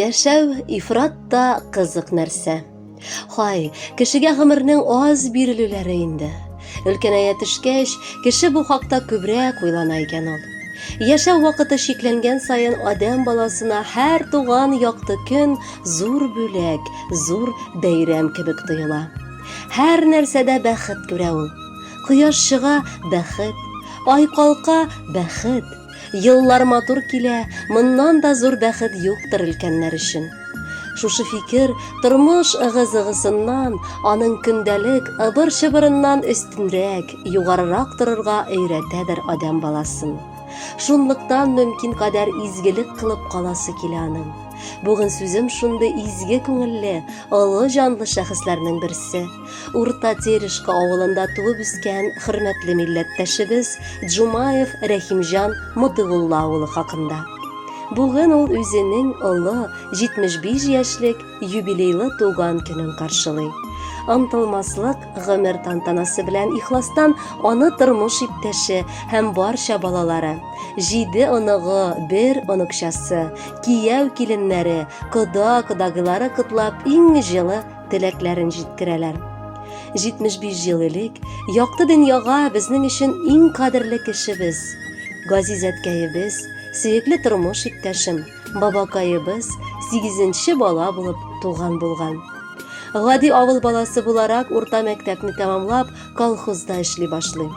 Яшәү ифрат та кызык нәрсә. Хай, кешегә гомернең аз бирелүләре инде. Өлкәнәя төшкәч, кеше бу хакта күбрәк уйлана икән ул. Яшәү вакыты чикләнгән саен адәм баласына һәр туган якты көн зур бүләк, зур бәйрәм кебек тоела. Һәр нәрсәдә бәхет күрә ул. Кояш чыга, бәхет, ай калка, бәхет. Еллар матур килә, моннан да зур бәхет юктыр өлкәннәр өчен. Шушы фикер тормыш ыгы-зыгысыннан, аның көндәлек ыбыр-чыбырыннан өстенрәк, югарырак торырга өйрәтәдер адәм баласын. Шунлыктан мөмкин кадәр изгелек кылып каласы килә аның. Бүген сүзем шундый изге күңелле, олы җанлы шәхесләрнең берсе. Урта Терешка авылында туып үскән хөрмәтле милләттәшебез Джумаев Рәхимҗан Мотыйгулла улы хакында. Бүген ул үзенең олы 75 яшьлек юбилейлы туган көнен каршылый. Онтылмаслык гомер тантанасы белән ихластан аны тормыш иптәше һәм барча балалары, җиде оныгы, бер оныкчасы, кияү-киленнәре, кода-кодагыйлары котлап иң җылы теләкләрен җиткерәләр. 75 ел элек якты дөньяга безнең өчен иң кадерле кешебез, газиз әткәебез, сөекле тормыш иптәшем, бабакаебыз сигезенче бала булып туган булган. Гади авыл баласы буларак урта мәктәпне тәмамлап, колхозда эшли башлый.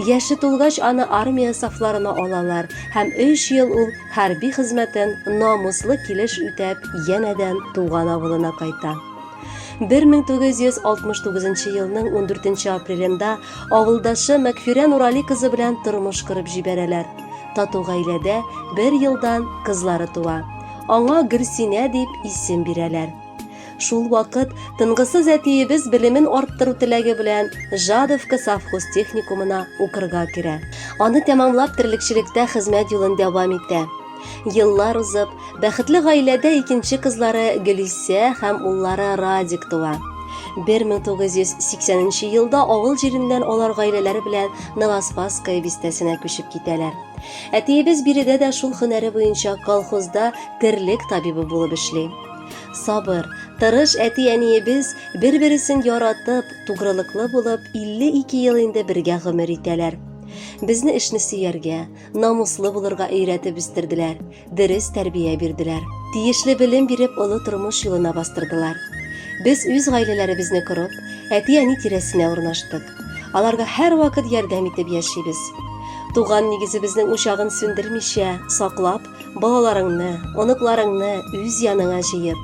Яше тулгач аны армия сафларына алалар һәм өч ел ул хәрби хезмәтен намуслы килеш үтәп, янәдән туган авылына кайта. 1969 елның 14 апрелендә авылдашы Мәгфирә Нурали кызы белән тормыш корып җибәрәләр. Тату гаиләдә бер елдан кызлары туа. Аңа Гөлсинә дип исем бирәләр. Шул вакыт тынгысыз әтиебез белемен арттыру теләге белән Жадовка совхоз техникумына укырга керә. Аны тәмамлап терлекчелектә хезмәт юлын дәвам итә. Еллар узып, бәхетле гаиләдә икенче кызлары Гөлисә һәм уллары Радик туа. 1980 елда авыл җиреннән алар гаиләләре белән Новоспасская бистәсенә күчеп китәләр. Әтиебез биредә дә шул һөнәре буенча колхозда терлек табибы булып эшли. Сабыр, тырыш әти-әниебез бер-бересен яратып, тугрылыклы булып 52 ел инде бергә гомер итәләр. Безне эшне сөяргә, намуслы булырга өйрәтеп үстерделәр, дөрес тәрбия бирделәр. Тиешле белем биреп, олы тормыш юлына бастырдылар. Без үз гаиләләребезне корып, әти-әни тирәсенә урнаштык. Аларга һәрвакыт ярдәм итеп яшибез. Туган нигезебезнең учагын сүндермичә, саклап, Балаларыңны, оныкларыңны үз яныңа җыеп,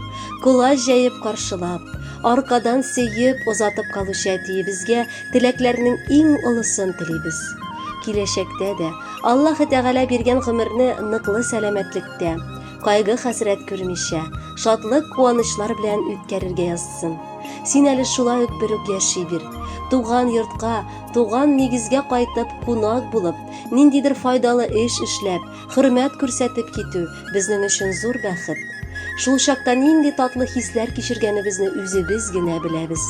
колач җәеп каршылап, аркадан сөеп озатып калучы әтиебезгә теләкләрнең иң олысын телибез. Киләчәктә дә Аллаһы Тәгалә биргән гомерне ныклы сәламәтлектә, кайгы-хәсрәт күрмичә, шатлык-куанычлар белән үткәрергә язсын. Син әле шулай ук берүк яши бир. Туган йортка, туган нигезгә кайтып, кунак булып, ниндидер файдалы эш эшләп, Хөрмәт күрсәтеп китү, безнең өчен зур бәхет. Шул чакта нинди татлы хисләр кичергәнебезне үзебез генә беләбез.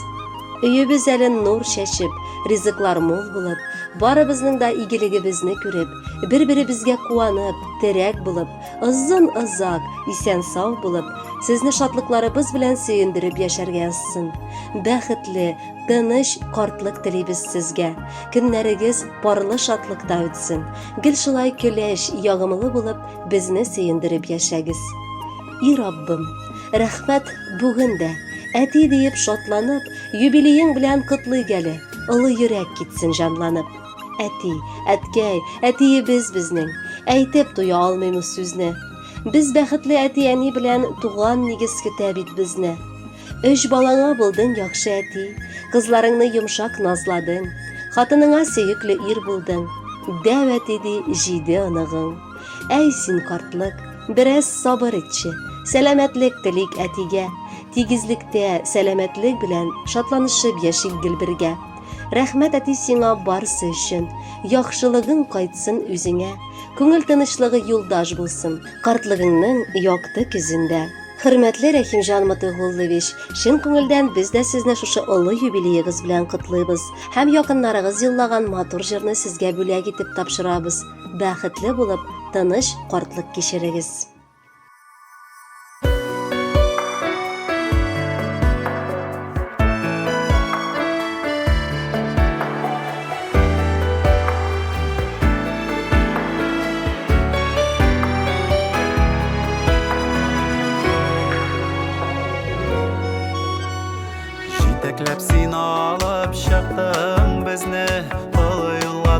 Өебез әле нур чәчеп, ризыклар мул булып, барыбызның да игелегебезне күреп, бер-беребезгә куанып, терәк булып, озын-озак, исән-сау булып, сезне шатлыкларыбыз белән сөендереп яшәргә язсын. Бәхетле, Тыныч картлык телибез сезгә. Көннәрегез парлы шатлыкта үтсен. Гел шулай көләч, ягымлы булып, безне сөендереп яшәгез. И Раббым, рәхмәт бүген дә, әти диеп шатланып, юбилеең белән котлыйк әле, олы йөрәк китсен җанланып. Әти, әткәй, әтиебез безнең, әйтеп туя алмыйм сүзне. Без бәхетле әти-әни белән туган нигез көтә бит безне. Өч балаңа булдың яхшы әти, кызларыңны йомшак назладың, хатыныңа сөекле ир булдың, дәү әти ди җиде оныгың. Әй син картлык, бераз сабыр итче, сәламәтлек телик әтигә, тигезлектә, сәламәтлек белән шатланышып яшик гел бергә. Рәхмәт әти сиңа барсы өчен, яхшылыгың кайтсын үзеңә, күңел тынычлыгы юлдаш булсын, картлыгыңның якты көзендә. Хөрмәтле Рәхимҗан Мотыйгуллович, чын күңелдән без дә сезне шушы олы юбилеегыз белән котлыйбыз һәм якыннарыгыз юллаган матур җырны сезгә бүләк итеп тапшырабыз. Бәхетле булып, тыныч картлык кичерегез.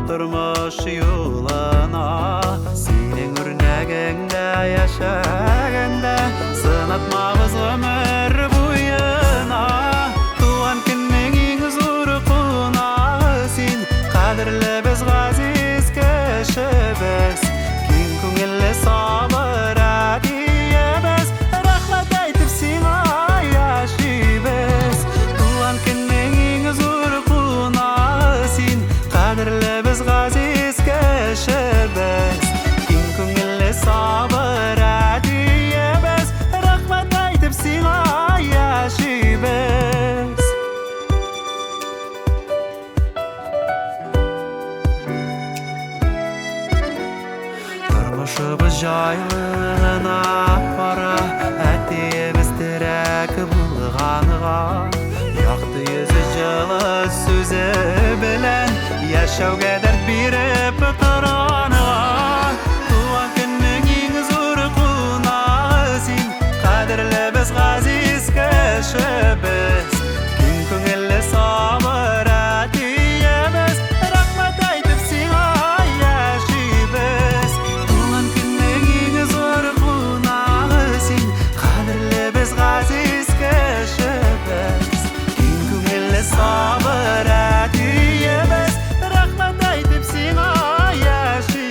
тормыш юлына. Синең үрнәгеңдә яшәгәндә, сынатмабыз гомер буена. Туган көннең иң зур кунагы син, кадерлебез, газиз кешебез. Киң күңелле сабыр әтиебез, рәхмәт әйтеп сиңа яшибез. Туган көннең иң зур кунагы син, кадерлебез, газиз кешебез. Киң күңелле сабыр әтиебез, рәхмәт әйтеп сиңа яшибез. Тормышыбыз җайлы гына бара, әтиебез терәк булганга. Якты йөзе, җылы сүзе белән яшәүгә дәрт биреп торганга. Туган көннең иң зур кунагы син, кадерлебез, газиз кешебез. Киң күңелле сабыр әтиебез, рәхмәт әйтеп сиңа яшибез. Туган көннең иң зур кунагы син, кадерлебез, газиз кешебез. Киң күңелле сабыр әтиебез, рәхмәт әйтеп сиңа яшибез.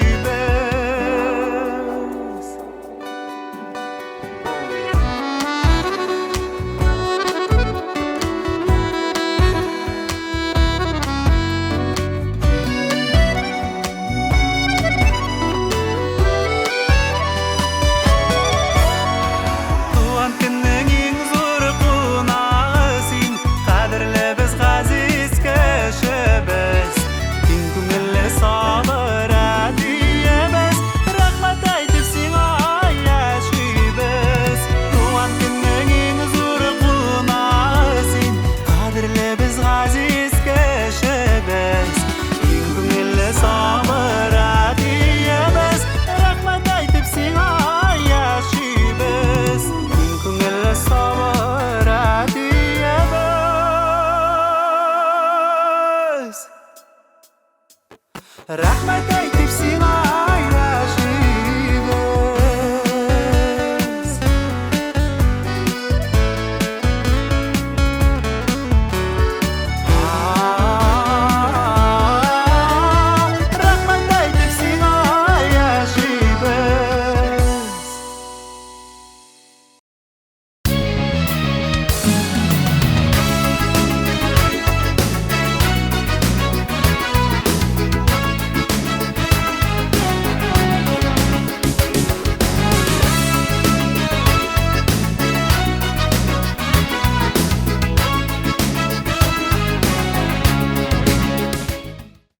Туган көннең иң зур кунагы син, кадерлебез, газиз кешебез. Киң күңелле сабыр әтиебез, рәхмәт әйтеп сиңа яшибез. Туган көннең иң зур кунагы син, кадерлебез, газиз кешебез. Киң күңелле сабыр әтиебез, рәхмәт әйтеп сиңа яшибез. Киң күңелле сабыр әтиебез, рәхмәт әйтеп